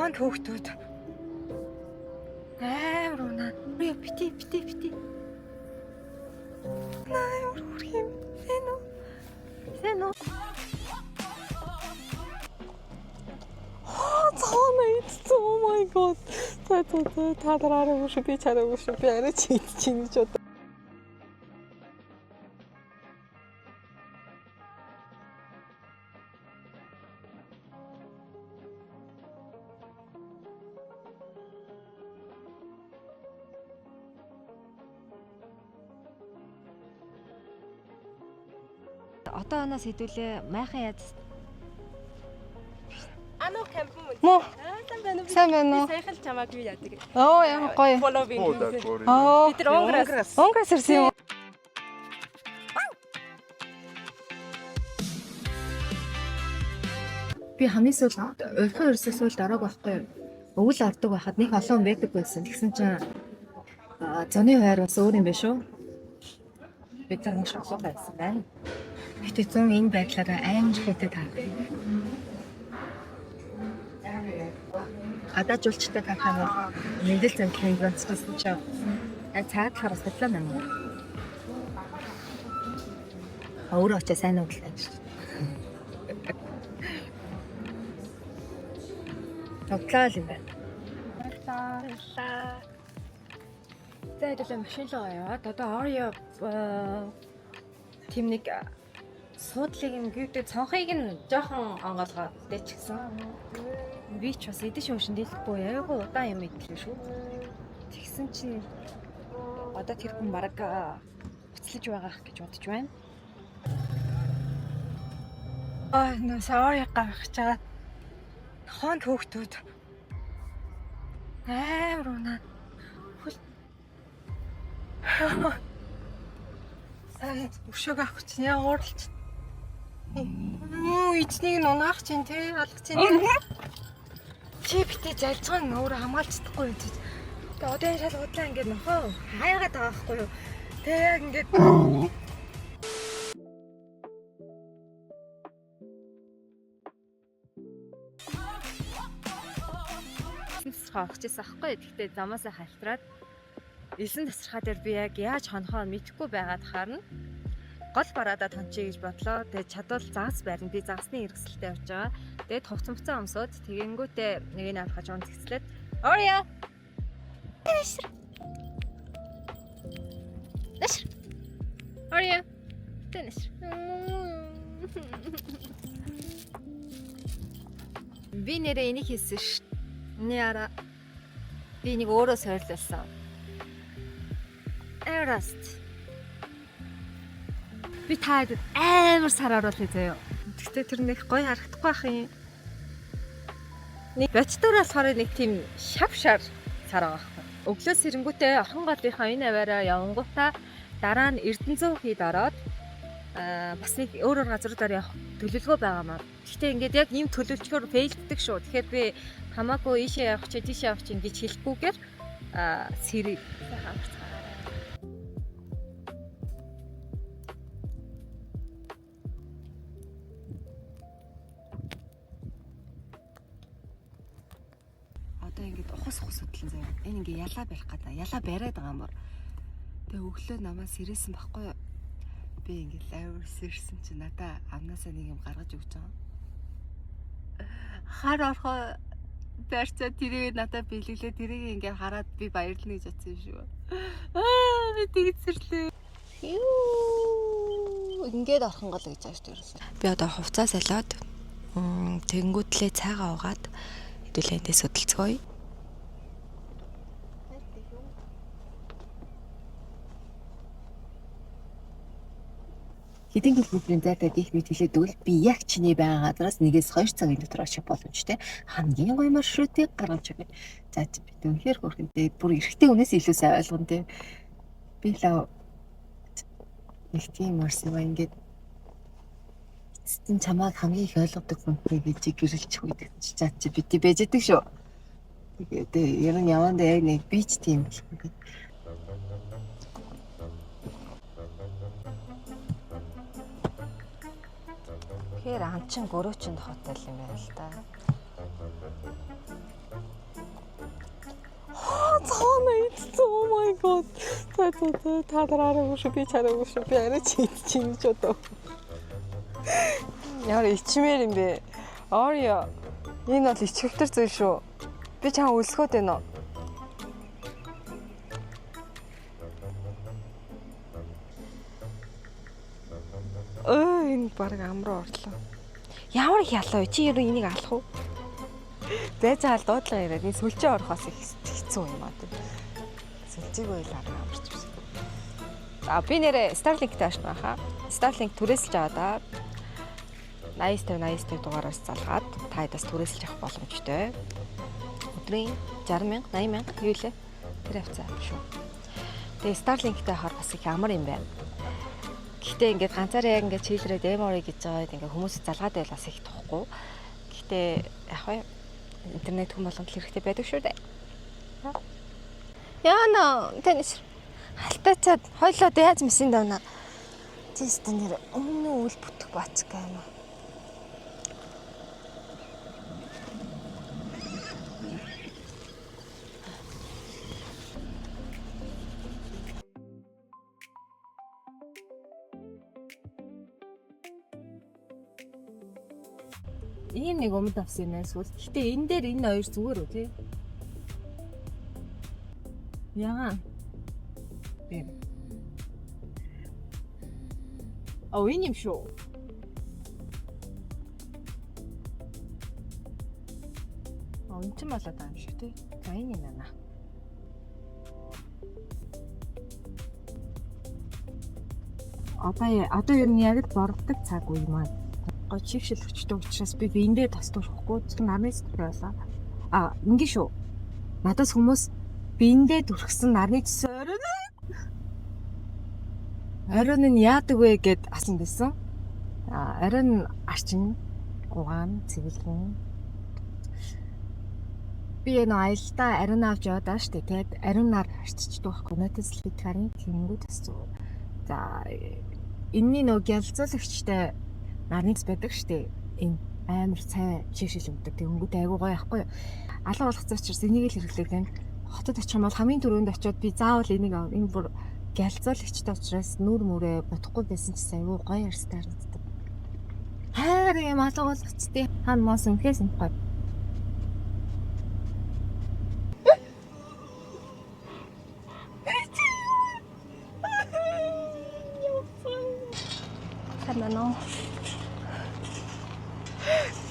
Нохоон хөөхтүүд амар унаа. Би бити бити бити. Наа ямар хүрх юм. Сайн уу? Сайн уу? Цаана идсэн. Oh my god. За за за та нар араагүй шүү. Би чараагүй шүү. Би арай чи идчихэв гэж бодоо. Одоо оноос хэдүүлээ майхан яз. Ано кампун мөн. Мө. Сайн байна уу? Сайн байна уу? Би саяхан л чамааг юу яадаг. Оо ямар гоё. Following. Оо. Бид нар Унгараас. Унгараас ирсэн юм уу? Би хамгийн сүүлд урьдхан өрсөө сүүлд ороог байхгүй юу? Өвөл ордог байхад нэг олон хүн байдаг байсан. Тэгсэн чинь зуны хайр бас өөр юм биш үү? Бид нар маш олон байсан байна. Гэтэ зун энэ байдлаараа амар хөтэй таарах. Гадаа жуулчтай тарах юм бол мэдэл зэмлэлийн ганцхан чинь яг цаадлахаар бас бодлоо юм. Өөрөө очиж сайн уу гэлээ. Тоглоо юм байна. Баярлалаа. За хэдүүлээ машин руу яваад одоо Oreo тийм нэг суудлыг нь гүйдэ цонхыг нь жоохон онгоолгоод дэчгсэн. Би ч бас идэж уушин дийлэхгүй айгүй удаан юм идлээ шүү. Тэгсэн чинь одоо тэр хүн бараг уцлаж байгаах гэж бодож байна. Аа нөө савар гаргаж байгаа. Нохоон хөөхтүүд амар унаа. Сайн өшөөг авах чинь яа ууралч. Мүү эзнийг нь унаах чинь тий алах чинь. Чи битээ залжгаа нь өөрөө хамгаалж чадахгүй юм чи. Тэгээ одоо энэ шал худлаа ингээд нохоо хайгаад байгаа байхгүй юу? Тэгээ яг ингээд тасархаа орох гэсэн аахгүй. Гэхдээ замаасаа халтраад элсэн тасархаа дээр би яг яаж хонхоо мэдэхгүй байгаад харна. Гол бараадаа тончъя гэж бодлоо. Тэгээд чадвал загас барина. Би загасны хэрэгсэлтэй явж байгаа. Тэгээд хувц муцаа өмсөөд тэгэнгүүтээ нэг нь авах жоон зэгцлээд Орё. Нэшр. Орё. Тэнэш. Би нэрээ энийг хийсэн ш. Миний араа би нэг өөрөө сойрлуулсан. Эраст. Би таад амар сар оруулъя заяа. Гэхдээ тэр нэг гоё харагдахгүй байх юм. Нэг бодтоор болохоор нэг тийм шав шар сар байгаа байхгүй. Өглөө сэрэнгүүтээ орхон голынхаа энэ аваараа явангуудаа дараа нь Эрдэнэзүү хийд ороод бас нэг өөр өөр газруудаар явах төлөвлөгөө байгаа маа. Гэхдээ ингээд яг ийм төлөвлөгөөр фейлддэг шүү. Тэгэхээр би хамаагүй ийшээ явах чи тийшээ явах чи ингэж хэлэхгүйгээр сэрээ. Сайхан амарцгаарай. Одоо ингээд ухас ухас судлан заяа. Энэ ингээ ялаа барих гэдэг. Ялаа бариад байгаа юм. Тэгээ өглөө намаа сэрээсэн байхгүй юу? Би ингээд амар сэрсэн чи надаа амнаасаа нэг юм гаргаж өгч байгаа. Хар орхоо барьцаа тэрийг надаа бэлэглээ. Тэрийг ингээд хараад би баярлна гэж бодсон юм шүү. Аа би тэгж сэрлээ. Юу ингээд орхон гол гэж ааш дээрсэн. Би одоо хувцас солиод тэгэнгүүтлээ цайгаа угаад хэдүүлээ эндээ судалцгооё. Хэдэн километрийн зайтай гих мэт хэлээд өгвөл би яг чиний байгаа газараас 1-2 цагийн дотор очих боломжтой хамгийн гоё маршрутыг гаргаж өгнө. За чи би үнэхээр хөөрхөнтэй бүр эрэгтэй хүнээс илүү сайн ойлгоно те. Би л нэг тийм орсон ба ингээд эцэст нь чамайг хамгийн их ойлгодог хүнтэй гэж гэрэлчих үед чи за чи бити байж идэг шүү. Тэгээд ер нь явандаа яг нэг би ч тийм л хүн. Тэгэхээр анчин гөрөөчин хотел юм байна л да. За за за, та нар араагүй шүү, би чараагүй шүү. Би арай чи идчих гэж одоо. Ямар ичмээр юм бэ? Oreo. Энэ бол ичвтер зүйл шүү. Би чам өлсгөөд байна уу? Өө, энэ баг ам руу орлоо. Ямар их ялаа вэ? Чи ер нь энийг алах уу? Зай заал дуудлага яриад энэ сүлжээ орохоос их хэцүү юм аа. Сүлжээг байл арга амарч биш. А, би нэрээ Starlink-тэй ашиг байхаа. Starlink түрээсэлж аваад аа. 89 89 дугаараас залгаад та хэд бас түрээсэлж авах боломжтой. Өдрийн 60 мянга, 80 мянга юу лээ? Тэр хавцаа шүү. Тэгээ Starlink-тэй хахаар бас их амар юм байна. Гэхдээ ингээд ганцаараа яг ингээд чийлрээд эмори гэж байгаад ингээд хүмүүс залгаад байл бас их тухгүй. Гэхдээ яг вэ, интернет хүн болгонд л хэрэгтэй байдаг шүү дээ. Яна, танис халтаачаад хойлоод яаж мэсэн давна. Чист нэр өмнө үл бүтэх бац гайма. Ийм нэг өмд авсан юм байна сүүл. Гэтэ энэ дээр энэ хоёр зүгээр үү те? Ягаан. Тийм. Оо, энэ юм шүү. Оо, энэ ч болоод байгаа юм шиг тий. За, энэ юм байна. Одоо ер нь яг л боргодог цаг үе маань. Гоо чившил өчтөй учраас би биендээ тас түрхэхгүй зөвхөн нарны зүстэй байлаа. А, ингэ шүү. Надаас хүмүүс биендээ түрхсэн нарны зүсээ оройн нь яадаг вэ гэд асан байсан. А, оройн арчин, угаан, цэвэрлэн. Би энэ аялдаа ариун авч яваад штэ. Тэгээд ариунаар арчичдаг байхгүй. Надаас л харын тэнгүүд бас зүгээр. За, энэний нөө гялцуулагчтай нарны цэс байдаг штэ. Энэ амар сайн чигшил өгдөг. Тэнгүүд айгуу гоё ахгүй юу? Алга болох учраас энийг л хэрэглэдэг юм. Хотод очих юм бол хамгийн түрүүнд очиод би заавал энийг авна. Энэ бүр гялцуулагчтай учраас нүр мүрээ бодохгүй байсан ч айгуу гоё арстай харагддаг. Хайр юм алга болгочтой. Хаан моос үнхээс нь гоё. Сайн байна уу?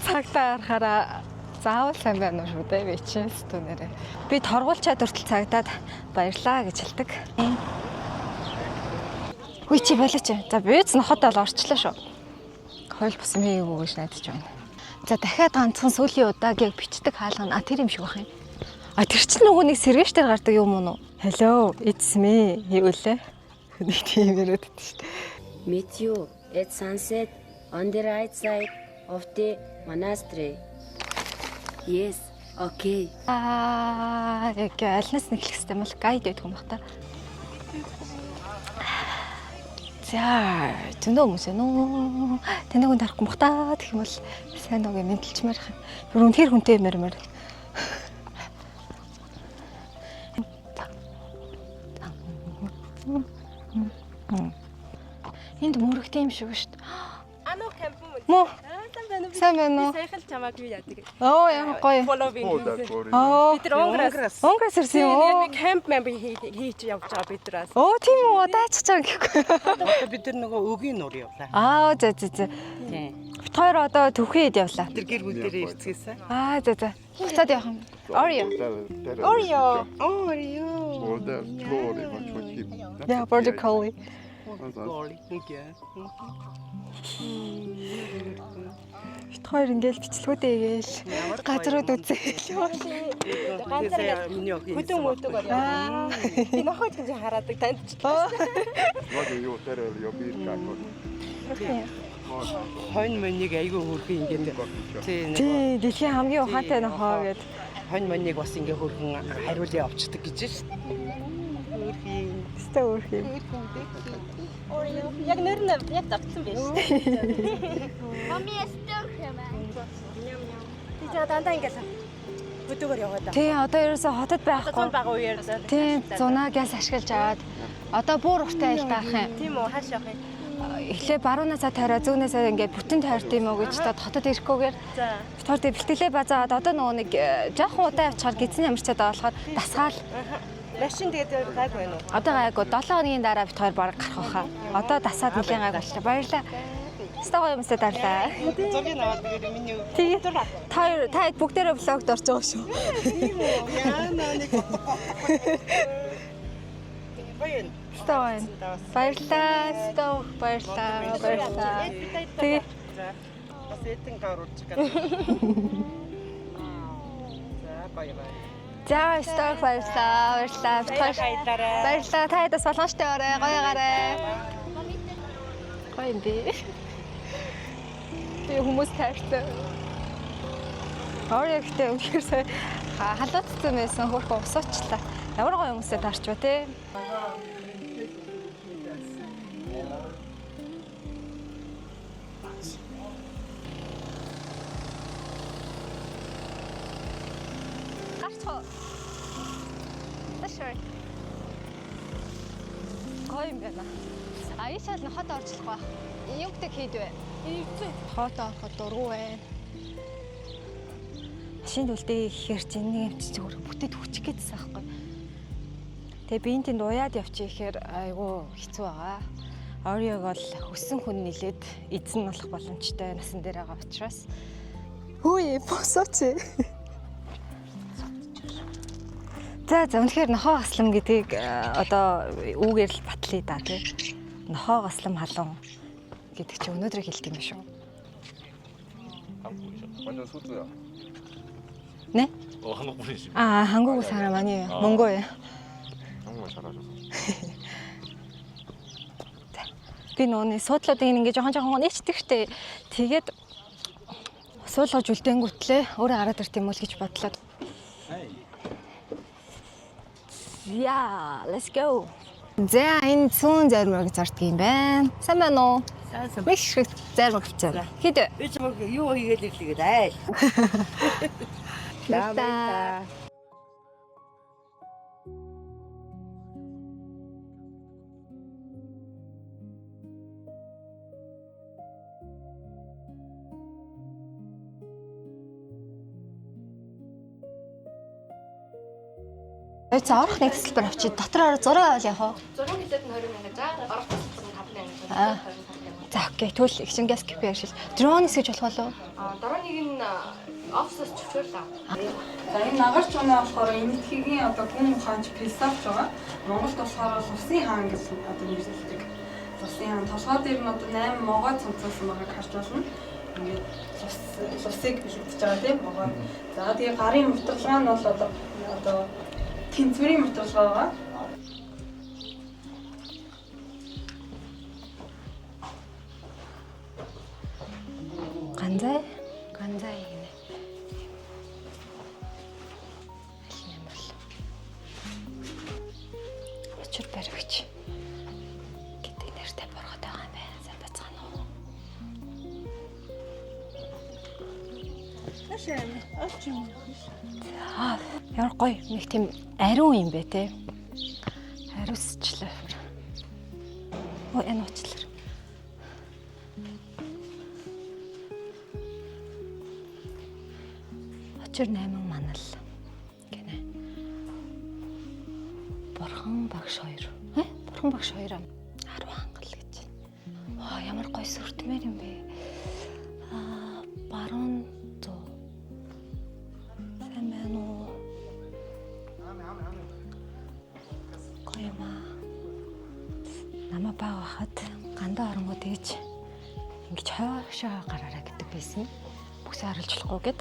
Цагтаа харахаараа заавал сайн байна уу шүү дээ. Би чинь стүү нэрээ. Би торгуулчаад хүртэл цагдаад баярлаа гэж хэлдэг. Хүй, чи болооч. За, бийц ноход бол орчлоо шүү. Хойл бус юм хийгээгүй гэж найдаж байна. За, дахиад ганцхан сүүлийн удааг яг бичдэг хаалга нь а тэр юм шиг байх юм. А, тэр чинь нөгөө нэг сэргээш дээр гардаг юм уу? Hello, it's me. Юу лээ? Нэг тийм яриад байдаг шүү дээ. Meet you at sunset on the right side of the monastery. Yes, okay. Аа, яг альнаас нэхлэх хэрэгтэй юм бол guide байдаг юм бах та. За, зөндөө хүмүүс байна уу? Таныг хүн тарахгүй бах та. Тэгэх юм бол сайн уу гэж мэнтэлчмээр юм. Бүр үнэхээр хүнтэй мэрмэр. Энд мөрөгтэй юм шиг шүү дээ. Ануу камп юм уу? Мө, Аа, сайн байна уу? сайн байна уу? Би саяхан л чамааг юу яадаг. Оо, ямар гоё. Following. Оо, Бид нар Унгараас. Унгараас ирсэн юм уу? Би camp мэмб хийж явж байгаа бид нараас. Оо, тийм үү? Даачих чам гэхгүй. Одоо бид нар нөгөө өгийн нуур явлаа. Аа, за за за. Тийм. Бит хоёр одоо төвхийд явлаа. Тэр гэр бүл дээрээ ирцгээсэн. Аа, за за. Буцаад явах юм. Oreo. Oreo. Oreo. Border collie, wat wat je. Yeah, border collie. Collie. Окей. Бит хоёр ингээл бичлэгүүдээ игээл газрууд үзээл яваа. Ганцаараа миний охин. Хөдөө мөдөг орё. Би нохойд гэж хараадаг танд ч. Nagyon jó tereli a birkákat. Хонь мониг айгүй хөөрхөн ингээд тий нэг Тий, дэлхийн хамгийн ухаантай нохоо гэд. хонь мониг бас ингээ хөөрхөн хариулъя авчдаг гэж шин. Хөөрхөн. Тэстэ өөрх юм. Яг нэр нь яг зогтсон байж. Mommy is still coming. Би чаа дандаа ингээл. Хөдөөгөр яваад. Тий, одоо ерөөсө хотод байхгүй. Зун байгаа үеэр заа. Тийм, зунаа гяс ашиглаж аваад одоо бүр уртаа айлдаах юм. Тийм үү, хааш явах юм? Эхлээ баруунаасаа тойроо, зүүнээсээ ингээд бүтэн тойрд юм уу гэж бодоод хотод ирэхгүйгээр За. бит хоёр бэлтгэлээ базаад одоо нөгөө нэг жоохон удаа явчихаар гидсэн ямарчаад байгаа болохоор дасгаал Машин тэгээд гайгүй байна уу? одоо гайгүй 7 хоногийн дараа бит хоёр бараг гарах байхаа. Одоо дасаад нэлийн гайг болчихлоо. Баярлалаа. Өстой гоё юмсаа дарлаа. Зургийг аваад тэгээд миний Тэгээ та хоёр та хэд бүгдээрээ влогт орж байгаа шүү. Яана нэг. Гоё юм. Өстой гоё. Баярлалаа. Өстой баярлалаа. Баярлалаа. Тэгээ За. Бас эдэн гааруулж байгаа. За баяа баяа. За өстой баярлалаа. Баярлалаа. Бит хоёр Баярлалаа. Баярлалаа. Та хэд бас боломжтой орой. Гоё гараа. Гоё юм би. Би хүмүүс тайртай. Орё гэхдээ үнэхээр сая халууцсан байсан хөөрхөн усуучлаа. Ямар гоё хүмүүстэй таарч ба те. Гарч хоо. Ташаа. Гоё юм байна. А энэ шал хот орчлох байх. Югтэй хийд вэ? Хот ороход дургу байна. Машин төлдөө ихээр чинь нэг юм чи зүгээр бүтээд хүчих гээдсэн аахгүй. Тэгээ би энэ тэнд уяад явчих ихээр айгүй хэцүү байгаа. Орёг бол өссөн хүн нилээд эзэн болох боломжтой насан дээр байгаа учраас. Хөөе босооч. За за үнэхээр нохоо гаслам гэдгийг одоо үүгээр л батлая да тий. Нохоо гаслам халуун гэдэг чи өнөөдөр хэлдэг юм биш үү? 완전 소주야. 네? 한국 분이십니다. 아, 한국 사람 아니에요. 몽골. 한국말 잘하셔서. Би нөгөө суудлуудыг ингээ жоохон жоохон ичдэг штэ. Тэгээд суулгаж үлдэнгүүтлээ өөрөө гараад ирт юм уу л гэж бодлоо. Yeah, let's go. За энэ цөөн зайрмаг зарддаг юм байна. Сайн байна уу? Маш их зайрмаг авчаа. Хэд вэ? Би ч мөр юу хийгээл ирлээ гэдэг айл. Баярлалаа. За орох нэг тасалбар авчи. Дотор ороо зураг авал явах уу? 6 хилээд нь 20 мянга за орох тасалбар нь 5 мянга. Аа. За окей. Тэгвэл их чингээс капи ашил. Дрон эсгэж болох уу? Аа дөрөнийг нь офисоос зөвшөөрлөө. За энэ нагарч унаа болохоор Энэтхэгийн одоо гүн ухаанч философч байгаа. Монголд болохоор Лусын хаан гэж одоо нэрлэдэг. Лусын хаан толгой дээр нь одоо 8 могой цумцаасан байгааг харж байна. Ингээд лус лусыг бэлэгдэж байгаа тийм могой. За тэгээ гарын мутарлага нь бол одоо тэнцвэрийн мутарлага байгаа. Ганзай, ганзай гинэ. Аль нь юм бол. Учир баригч гэдэг нэртэй боргот байгаа юм байна. Сайн бацгаана уу? За, ямар гоё нэг тийм ариун юм бэ те. Ариусчлаа. Ой, энэ уучлаар. Очир 8 манал гинэ. Бурхан багш 2. Э? Бурхан багш 2 ам. 10 хангал гэж. Ваа, ямар гоё сүртмээр юм бэ. Аа, баруун зүү. Сайн байна уу? Гоё юм аа. Намаа бага байхад гандаа оронгоо тэгж ингэж хойшоо гараарай гэдэг байсан. Бүсээ харуулж болохгүй гэд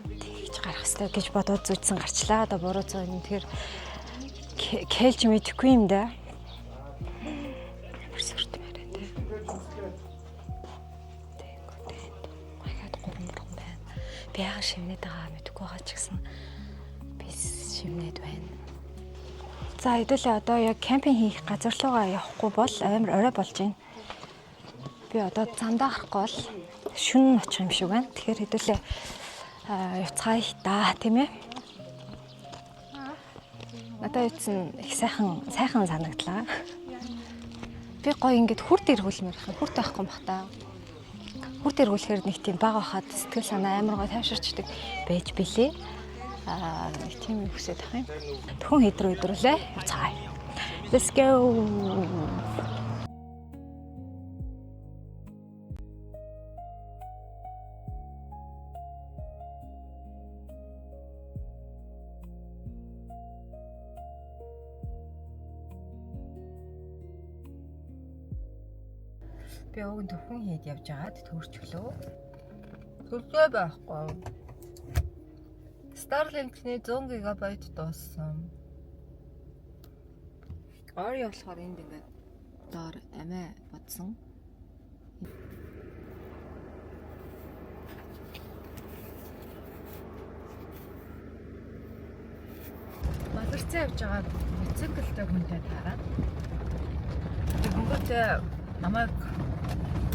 тэгж гарах хэрэгтэй гэж бодоод зүйдсэн гарчлаа. Одоо буруу зүй юм. Тэгэхээр кэлж мэдэхгүй юм да. Ямар сүртмээр байна те. Тэнгүүтээ гайхаад гурван бурхан байна. Би яагаад шивнээд байгаа мэдэхгүй байгаа ч гэсэн би шивнээд байна. За хэдүүлээ одоо яг кемпинг хийх газар руугаа явахгүй бол амар орой болж байна. Би одоо замдаа гарахгүй бол шүн очих юм шиг байна. Тэгэхээр хэдүүлээ Явцгаая та, тийм ээ. Надад юуцсан их сайхан сайхан санагдлаа. Би гоё ингээд хүрд эргүүлмээр их хүрд байхгүй юм бах та. Хүрд эргүүлэхээр нэг тийм бага хахад сэтгэл санаа амар гоё тайвширчдаг байж билээ. Аа, нэг тийм юм хүсэж ах юм. Төхөн хэд рүү өдрөлээ. Явцгаая. Let's go. Би уг нь төхөн хийд явж байгаад төрчлөө. Төлөө байхгүй. Starlink-ний 100 ГБ дууссан. Ори болохоор энд ингээд доор амиа бодсон. Маларцаа явж байгаа мотоциклтэй хүнтэй таарад. Тэгэнгүүтээ намайг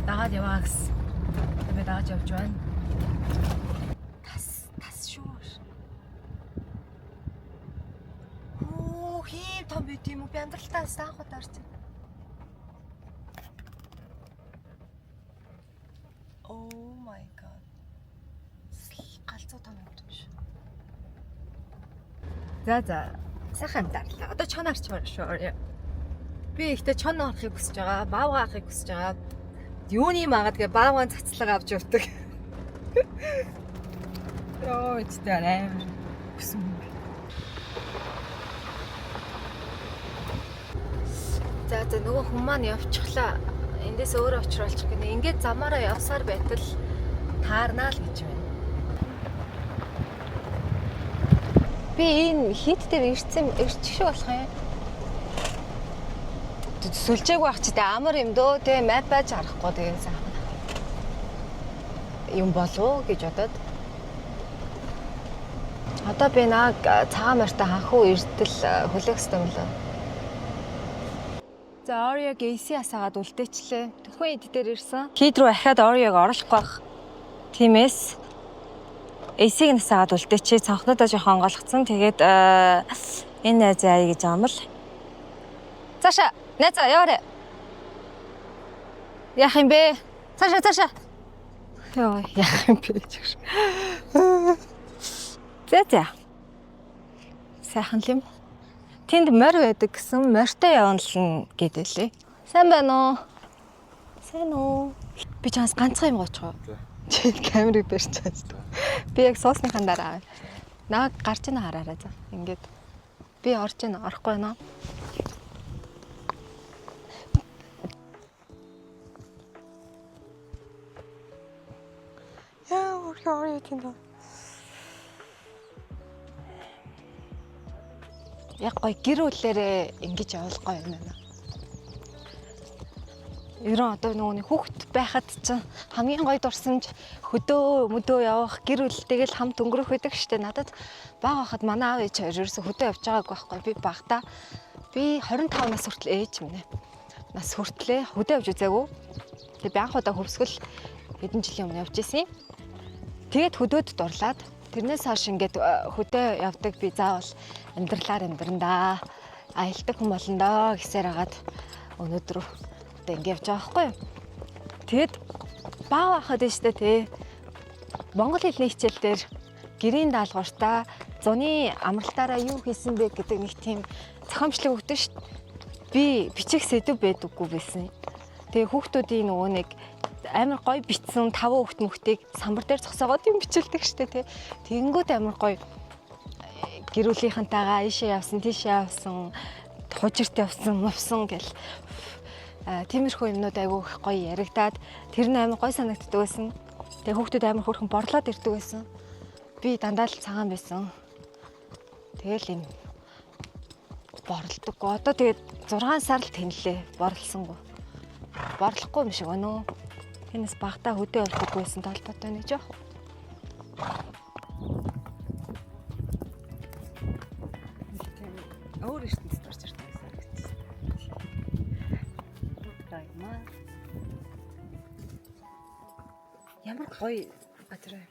дагаад яваа гэсэн. Тэгээ би дагаж явж байна. Тас тас шүү. Хүү, хийм том байт юм уу? Би амьдралтаа анх удаа орж байна. Oh my god. Галзуу том юм биш. За за. Сайхан амьдарлаа. Одоо чон арчмаар шүү. Би ихтэй чон орохыг хүсэж байгаа, баавга авахыг хүсэж байгаа. Юуны магаад гэ баавгаан цацлага авч явдаг. Йоо, ичтэй амар хүсэн юм байна. За за, нөгөө хүн маань явчихлаа. Эндээс өөрөө очруулчих гинэ. Ингээд замаараа явсаар байтал таарнаа л гэж байна. Би энэ хит дээр ирсэн ирчих шиг болох юм. Сүлжээг байх чи тэ амар юм дөө, тэ map аж харахгүй тэгээ сайхан юм болов гэж бодоод одоо би наг цагаан морьтой ханхуу эртэл хүлээх хэрэгтэй юм лээ. За, Oreo-г AC асаагаад үлдээчлээ. Төхөн эд дээр ирсэн. Хийд рүү ахиад Oreo-г оруулахгүй байх. Тиймээс AC-г насаагаад үлдээчээ. Цонхнуудаа жоохон онгойлгоцсон. Тэгээд энэ найз яа гэж байгаа юм бол. Цаашаа найзаа яваарай. Яах юм бэ? Цаашаа, цаашаа. Йоо, яах юм бэ гэж. За за. Сайхан л юм. Тэнд морь байдаг гэсэн, морьтой явна л гэдэлээ. Сайн байна уу? Сайн уу? Би чанс ганцхан юм гоочгоо. Чи камерыг барьж чаас. Би яг суусныхан дараа. Наа гарч ина хараарай за. Ингээд би орж ина, орохгүй байна. Яа, өөрхөн орё тийм даа. Яг гой гэр бүлээрээ ингэж явал гоё юм байна. Ерөн одоо нөгөө нэг хүүхэд байхад чинь хамгийн гоё дурсамж хөдөө мөдөө явах, гэр бүлтэйгээ л хамт өнгөрөх байдаг штэ. Надад бага байхад манай аав ээж хоёр ерөөсө хөдөө явж байгаагүй байхгүй. Би багада, би 25 нас хүртэл, ээж минь нас хүртлээ хөдөө явж үзээгүй. Тэгээ би анх удаа хөвсгөл хэдэн жилийн өмнө явж исэн. Тэгээд хөдөөд дурлаад тэрнээс хойш ингээд хөдөө явдаг, би заавал амьдралаар амьдран да. Аялдаг хүн болно доо гэсээр хагаад өнөөдөр одоо ингэ явж байгаа байхгүй юу. Тэгэд баа байхад нь штэ тий. Монгол хэлний хичээл дээр гэрийн даалгавартаа зуны амралтаараа юу хийсэн бэ гэдэг нэг тийм зохиомжлог өгдөг штэ. Би бичих сэдв байдаггүй байсан. Тэгээ хүүхдүүдийн нөгөө нэг амар гоё бичсэн таван хүүхд мөхтийг самбар дээр зогсоогоод юм бичилдэг штэ тий. Тэгэнгүүт амар гоё гэр бүлийнхэнтэйгээ ийшээ явсан, тийшээ явсан, хужирт явсан, мувсан гэл тиймэрхүү юмнууд айгүй их гоё яригадаад тэр нь амар гоё санагддаг байсан. Тэгээ хүүхдүүд амар хөөрхөн борлоод ирдэг байсан. Би дандаа л цагаан байсан. Тэгэл юм борлодоггүй. Одоо тэгээд 6 сар л тэнлээ борлосонгүй. Борлохгүй юм шиг байна уу? Тэрнээс багтаа хөдөө явдаггүй байсан толботой нэг жоох. Өөр ертөнцид орж ирдэг санагдчихсан. Даймаа. Ямар гоё газар вэ?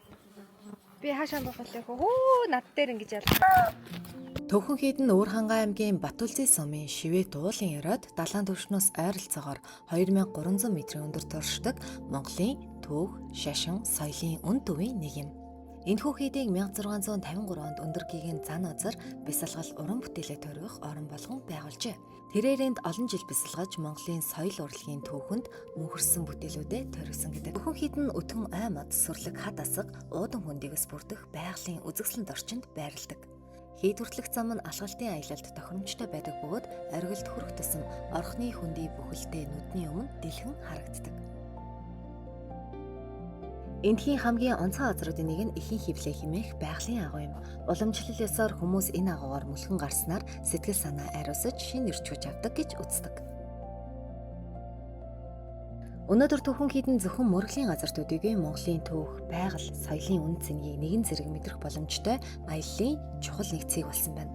Би хаашаа бохолоо хөө над дээр ингэж ялгаа. Төвхөн хийд нь Өвөр-Хангай аймгийн Батүлзий сумын Шивэт уулын оройд далайн түвшнөөс ойролцоогоор 2300 метрийн өндөр туршдаг Монголын түүх, шашин, соёлын үн төвийн нэг юм. Энэхүү хийдийг 1653 онд өндөр гигийн зан азар бясалгал уран бүтээлээ төрөх орон болгон байгуулжээ. Тэрээр энд олон жил бясалгаж Монголын соёл урлагийн түүхэнд мөнхөрсөн бүтээлүүдээ төрөсөн гэдэг. Төвхөн хийд нь өтгөн ой мод, сүрлэг хад асга, уудан хөндийгөөс бүрдэх байгалийн үзэсгэлэнт орчинд байрладаг. Хийд хүртэлх зам нь алхалтын аялалд тохиромжтой байдаг бөгөөд оргилд хүрэх тусам орхны хөндий бүхэлдээ нүдний өмнө дэлгэн харагддаг. Эндхийн хамгийн онцгой газруудын нэг нь эхийн хөвлөө хэмээх байгалийн агуу юм. Уламжлал ёсоор хүмүүс энэ агуугаар мөлхөн гарснаар сэтгэл санаа ариусаж шинэ эрч хүч авдаг гэж үздэг. Өнөөдөр Төвхөн хийд нь зөвхөн мөргөлийн газар төдийгүй Монголын түүх, байгаль, соёлын үнэ цэнгийг нэгэн зэрэг мэдрэх боломжтой аяллын чухал нэг цэг болсон байна.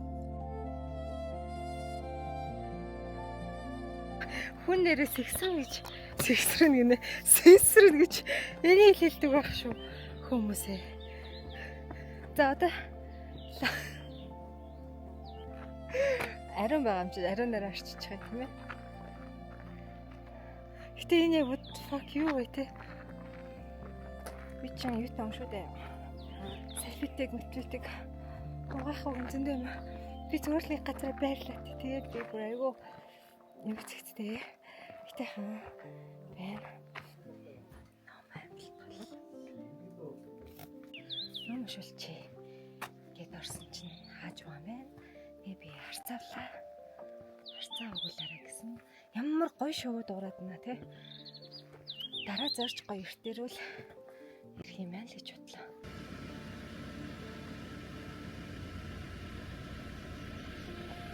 Хүн нэрээ сэгсрэн гэж сэгсрэн гинэ. Сэгсрэн гэж энийг хэлдэг байх шүү хүмүүсээ. За одоо ариун байгаа юм чи ариунаар арчиж байгаа тийм ээ. Гэтэ энэ яг what the fuck юу вэ те? Би чинь юу там шүү дээ. Салфитэг, мэтлэтэг угаах үг зөндөө юм. Би зүгээр л нэг газар байрлаа. Тэгээд би бүр айгүй юу зэгцтэй. Гэтэ хаа байна. Ном амьлал. Ном уншуулчээ. Гэт орсон чинь хааж байгаа юм байна. Тэгээ би харцаавлаа. Харцаа өгүүлээрэ гэсэн. Ямар гоё шоу дуурайд байна те. Дараа зорж гоё эртэрүүл ирэх юм байна л гэж бодлоо.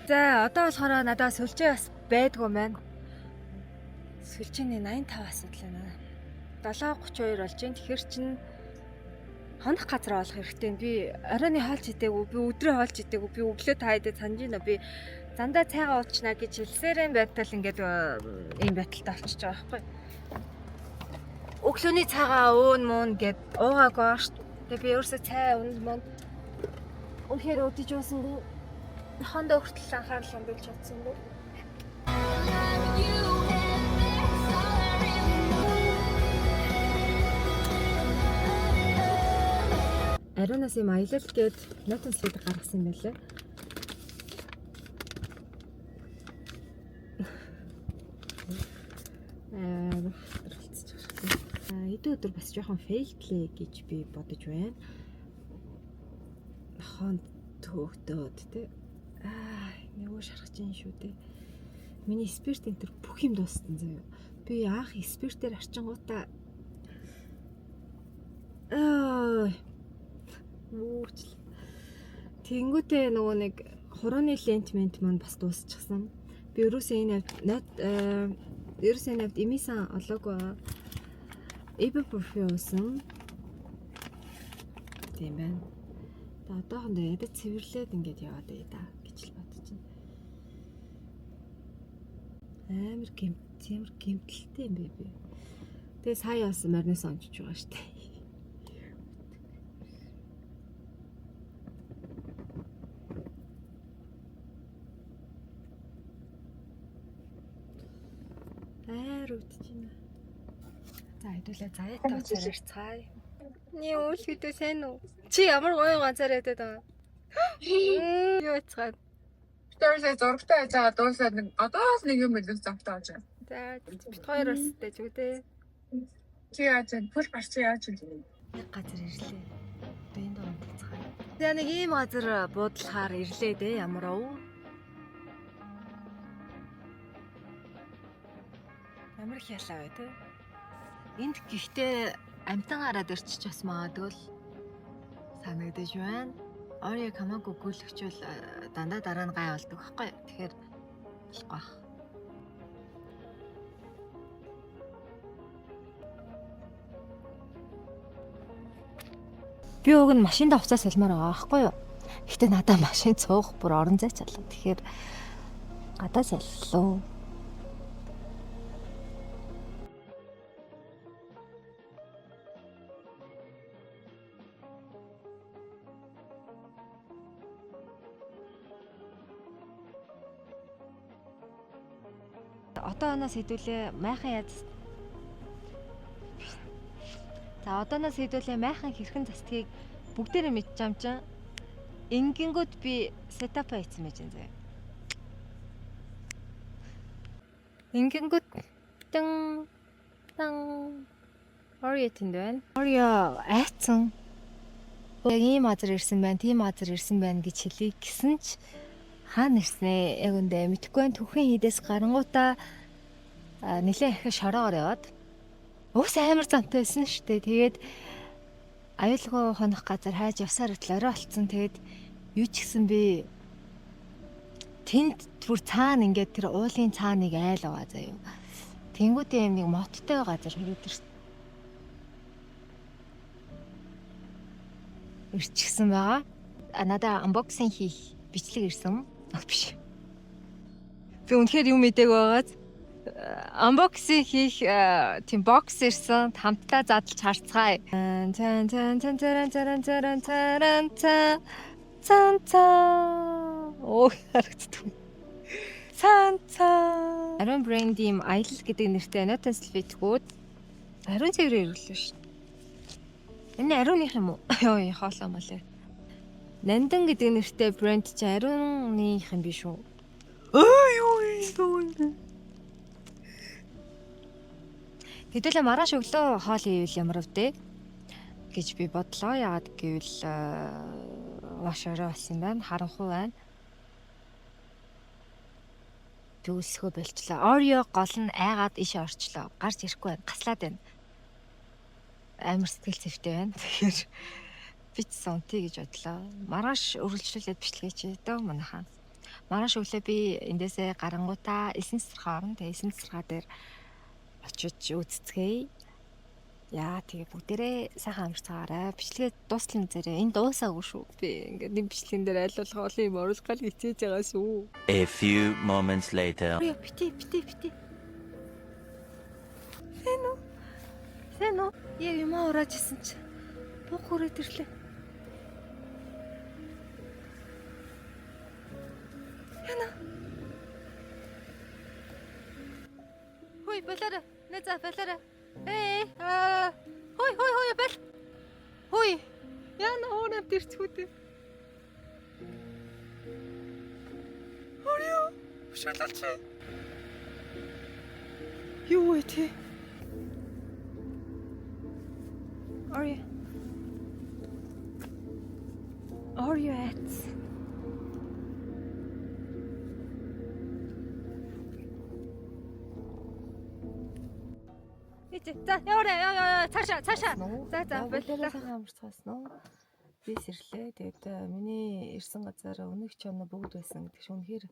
За одоо болохоор надад сүлжээ бас байдгүй маань. Сүлжээний 85 асуудал байна. 7:32 болж байна. Тэгэхээр чин хонох газар олох хэрэгтэй. Би оройн хоолч идээгүй, би өдрөө хоолч идээгүй, би өглөө та хэдэд санаж байна. Би зандаа цайгаа уучна гэж хэлсээрэн байтал ингээд ийм байдалтай болчихж байгаа байхгүй. Өглөөний цайгаа уун муун гэд уугаагүй байгаа шүү. Тэгээ би өөрөөсөө цай уун муун үнэхээр өдөж уусангүй. Хондоо хүртэл анхаарал хандуулж чадсангүй. Ариунаас юм аялал гээд нотон слайд гаргасан юм байлаа. Аа болцож байгаа. Аа эдэн өдөр бас жоохон фейлдлээ гэж би бодож байна. Хон төөгдөөд тэ. Аа нөгөө шарах чинь шүү дээ. Миний спирт энэ төр бүх юм дууссан заяа. Би анх спиртээр арчингуудаа аа Үүрчл. Тэнгүүтээ нөгөө нэг хурууны лентмент маань бас дуусчихсан. Би ерөөсөө энэ нот ерөөсөө энэ авд эмисэн олоогүй. Ибупрофен уусан. Тийм байна. Тэгээ одоохондоо ядаж цэвэрлээд ингээд яваад байя да гэж л бодож байна. Амар гэмт, ямар гэмтэлтэй юм бэ би. Тэгээ сая бас моринос онжиж байгаа штэ. Айр үүдэж байна. За хэдүүлээ заяатай уцаар ярьцгаая. Ни үйл хөдөө сайн уу? Чи ямар гоё ганцаар ядаад байгаа. Юу яцгаад. Тэрсээ зурагтай байж байгаа дуусаад нэг одоос нэг юм илүү зовтой болж байна. За бит хоёр бас дэжгүй дээ. Чи яаж вэ? Пүл барч яаж вэ? Нэг газар ирлээ. Одоо энд унтцгаая. За нэг ийм газар буудлахаар ирлээ дээ ямар ов. Ямар их ялаа бай те. Энд гэхдээ амтан гараад ирчих бас магадгүй л санагдаж байна. Ор яг хамаагүй гүйлгчвэл дандаа дараа нь гай болдог байхгүй юу? Тэгэхээр болохгүй бах. Би уг нь машиндаа хувцас солимоор байгаа байхгүй юу? Гэтэ надаа машин цуух бүр орон зай чалаа. Тэгэхээр гадаа солилоо. Одоо оноос хэдүүлээ майхан яз. За, одооноос хэдүүлээ майхан хэрхэн застгийг бүгдээрээ мэдчих юм чинь. Ингэнгүүт би setup хийсэн байж энэ заяа. Ингэнгүүт тэн тан Орё тэнд байна. Орё айцсан. Яг ийм газар ирсэн байна, тийм газар ирсэн байна гэж хэлье гэсэн ч хаана ирснээ яг үндэ мэдэхгүй байна. Түүхэн хийдээс гарангуудаа нэлээд их шороогоор яваад ус амар замтай байсан шүү дээ. Тэгээд аюулгүй хонох газар хайж явсаар байтал орой болцсон. Тэгээд юу ч гэсэн би тэнд бүр цаана ингээд тэр уулын цааныг айл байгаа заяа. Тэнгүүдийн юм нэг моттой газар хүрээд ирчихсэн байгаа. А надаа unboxing хийх бичлэг ирсэн. Ах, биш. Би үнэхээр юм мдээгүй байгааз unboxing хийх тийм box ирсэн. Хамтдаа задлж харцгаая. Цан цан цан царан царан царан царан цан цан цан. Оо, харагддаг. Цан цан. Ариун брэнд юм аялал гэдэг нэртэй Anothan салфеткүүд ариун цэврээр ирлээ шүү. Энэ ариуных юм уу? Йоо, хоолоо малээ. Нандан гэдэг нэртэй брэнд чи ариуных юм биш үү? Ой, юу юм. Хэдүүлээ маргааш өглөө хоол ивэл ямар вдэ гэж би бодлоо. Яагаад гэвэл маш орой болсон байна. Харанхуй байна. Би өлсгөө болчлоо. Oreo гол нь айгаад иш орчлоо. Гарч ирэхгүй байна. Гаслаад байна. Амар сэтгэл зэвтэй байна. Тэгэхээр би ч унтъя гэж бодлоо. Маргааш үргэлжлүүлээд бичлэгээ чи дөө манайхаа. Маргааш өглөө би эндээсээ гарангуудаа элсэн цэцэрхаа орно. Тэгээ элсэн цэцэрхаа дээр очиж үзцгээе. Яа, тэгээ бүгдээрээ сайхан амарцгаарай. Бичлэгээ дуустал үзээрэй. Энэ дуусаагүй шүү. Би ингээд нэг бичлэгэн дээр аль болох олон юм оруулах гал хичээж байгаа шүү. A few moments later. Яа, бити бити бити. Сэн үү? Сэн үү? Яг юм урааж исэн чи. Буг хүрээд ирлээ. Яна. Хүй, болоорой. Нэ, за, болоорой. Ээ, аа. Хүй, хүй, хүй, бол. Хүй. Яна, өөр амт ирчихүү дээ. Орё. Өшөөлөлч. Юу вэ те? Орё. Орё айц. Ичээ. За, яваарай. Яа, яа, цаашаа, цаашаа. За, за, боллоо. боллоо. Сайхан амарцгаасан уу? Би сэрлээ. Тэгээд миний ирсэн газар өнөг чоноо бүгд байсан гэдэг чинь үнэхээр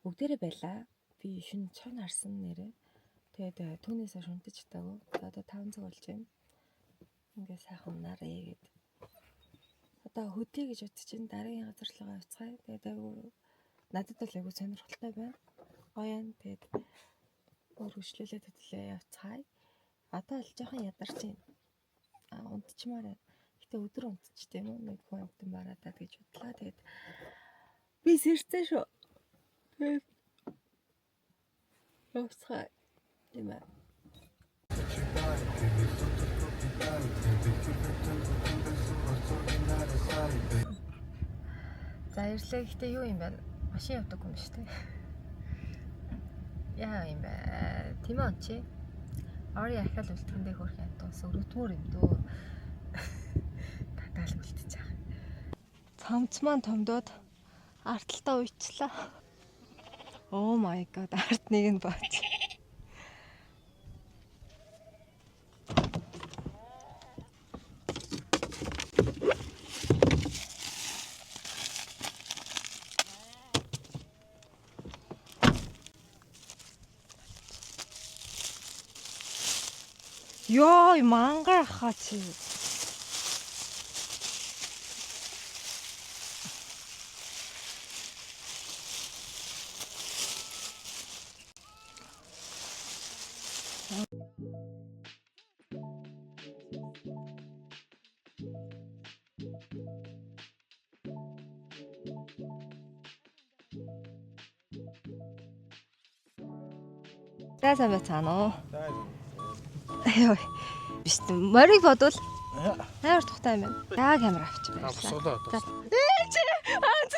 бүгдээрээ байлаа. Би шин чон харсан нэрээ. Тэгээд түүнээс хойш унтаж чадаагүй. За, одоо 5 цаг болж байна. Ингээ сайхан унаарэ гэд. Одоо хөдөө гэж бодож чинь дараагийн газар руугаа явцгаая. Тэгээд айгүй надад бол айгүй сонирхолтой байна. Гоё юм. Тэгээд өргөжлүүлээд хөдлөө явцгаая. Одоо л жоохон ядарч байна. А унтчмаар байна. Гэтэ өдөр унтчихдээ юм уу? Нэг хүн амтан бараадаад гэж бодлоо. Тэгээд би сэрцээ шүү. Тэгээд явцгаая. Тийм ээ. За, ирлээ. Гэтэ юу юм бэ? Машин явдаг юм биш үү? Яа юм бэ? Тийм ээ чи. Ори ахиал үлдэхэндээ хөөх юм тус өрөвдмөр юм дөө. Тадаал үлдчихэж байгаа. Цамц маань томдоод арталтаа уйчлаа. Oh my god, арт нэг нь баач. Йоо, мангар хаа чи. За, сайн байцгаана уу? Йоо. Биш, морийг бодвол амар тухтай юм байна. За, камер авч баярлалаа. За. Ээ чи аа за.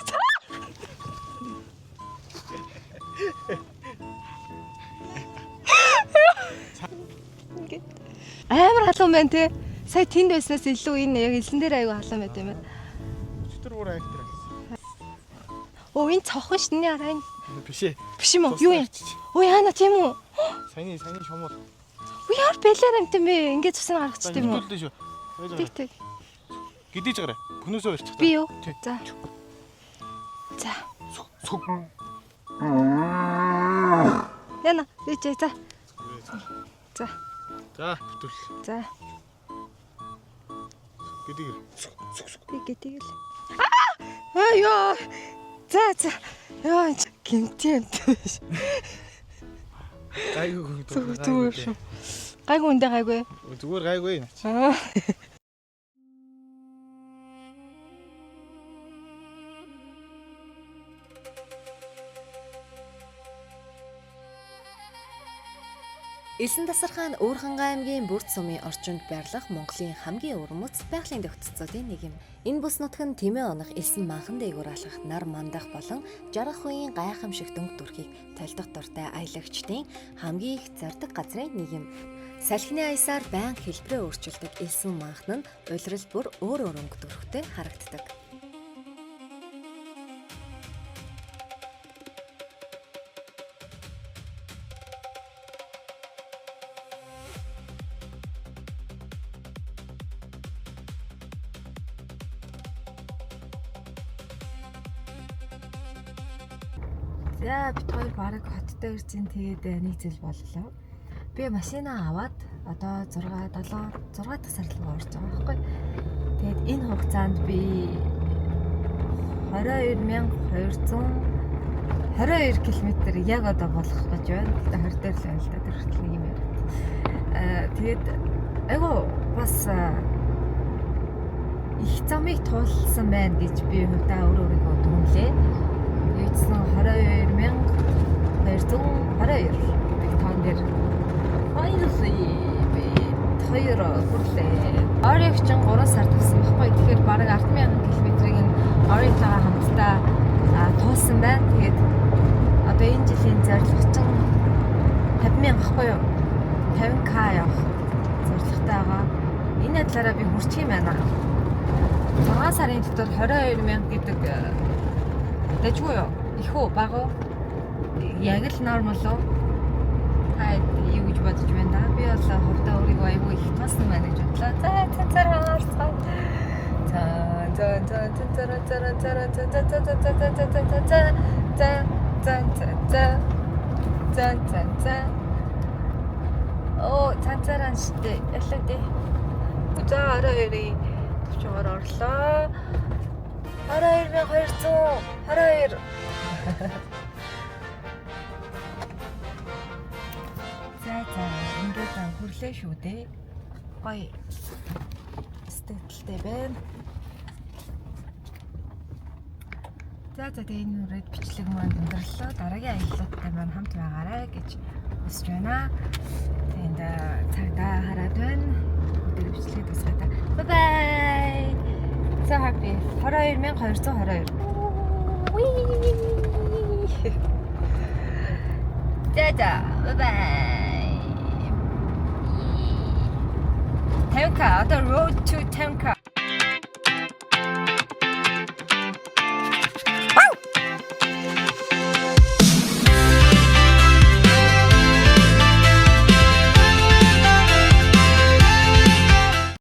Ингээд амар халуун байна те. Сая тэнд байснаас илүү энэ яг элсэн дээр аягүй халуун байт юм байна. Өчтөр бүр айлтар гэсэн. Оо, энэ цохон ш нь арай энэ. Биш ээ. Биш юм уу? Юу юм? Оо, яана, тийм үү? Саяны шумуул. Үу, ямар бэлэр амт юм бэ? Ингээд цусны гаргачих тийм үү? Хэвдүүлдэ шүү. Тэг тэг. Гидэж гараа. Бүнөөсөө ирчих. Би юу? За. За. Сүг. Яна, ээжээ за. За. За, бүтүүл. За. Гидийг. Би гэдэг л. Аа ёо. За за. Ёо, гинти юм биш. Гайгүй. Зүгээр шүү. Гайгүй үндэ гайгүй. Зүгээр гайгүй. Аа. Элсэн тасархаа нь Уурхангай аймгийн Бүрд сумын орчинд байрлах Монголын хамгийн өвөрмөц байгалийн тогтцоодын нэг юм. Энэ бүс нутаг нь тэмээ онох элсэн манхан дээгүүр алхах нар мандах болон жаргах үеийн гайхамшиг дөнгө дүрхийг толдох дуртай аялагчдын хамгийн их зордог газрын нэг юм. Салхины аясаар байнга хэлбэрээ өөрчилдөг элсэн манхан нь улирал бүр өөр өөр өнгө төрхтэй харагддаг. За, бид хоёр бараг хоттой ирж ин тэгээд нэг зүйл боллоо. Би машина аваад одоо 6 7 6 дахь сар руу орж байгаа байхгүй. Тэгээд энэ хугацаанд би 22,222 км яг одоо болох гэж байна. Гэтэ 20 дээр л байна л да. Тэр хүртэл нэг юм яриад. Тэгээд айгу бас их замыг туулсан байна гэж би хувьдаа өөр өөрийгөө дүгнэлээ. Юудсан 22,222 гэдэг тоон дээр finally би хоёр хүрлээ. Ориг чинь 3 сар тавсан байхгүй. Тэгэхээр бараг 10,000 км-ийг нь Оригтойгоо хамтдаа туулсан байна. Тэгээд одоо энэ жилийн зорилго чинь 50,000 байхгүй юу? 50к явах зорилготой байгаа. Энэ талаараа би хүрчих юм байна. 6 сарын дотор 22,000 гэдэг дажгүй юу? Их үү? Бага уу? Яг л нормал уу? Та юу гэж бодож байна да? Би бол хувьдаа өөрийгөө айгүй их тоосон байна гэж бодлоо. За, цанцаар харцгаа. За, за, за, цанцаар цара цара за за за за за за за за за за за за за за за за. Оо, цанцаараа штэ. Ялаа дээ. За, 22-ийн төвчөөр орлоо. 22,222. За за, ингээд хүрлээ шүү дээ. Гоё сэтгэлтэй байна. За за, тэгээ энэ үрээд бичлэг маань өндөрлөө. Дараагийн аяллуудтай маань хамт байгаарай гэж хүсэж байна. Тэгээд цагдаа хараад байна. Өдөр бичлэгийг дуусгая та. Bye bye. So happy. 22,222. Wee. За за, bye bye. 10K, одоо road to 10K.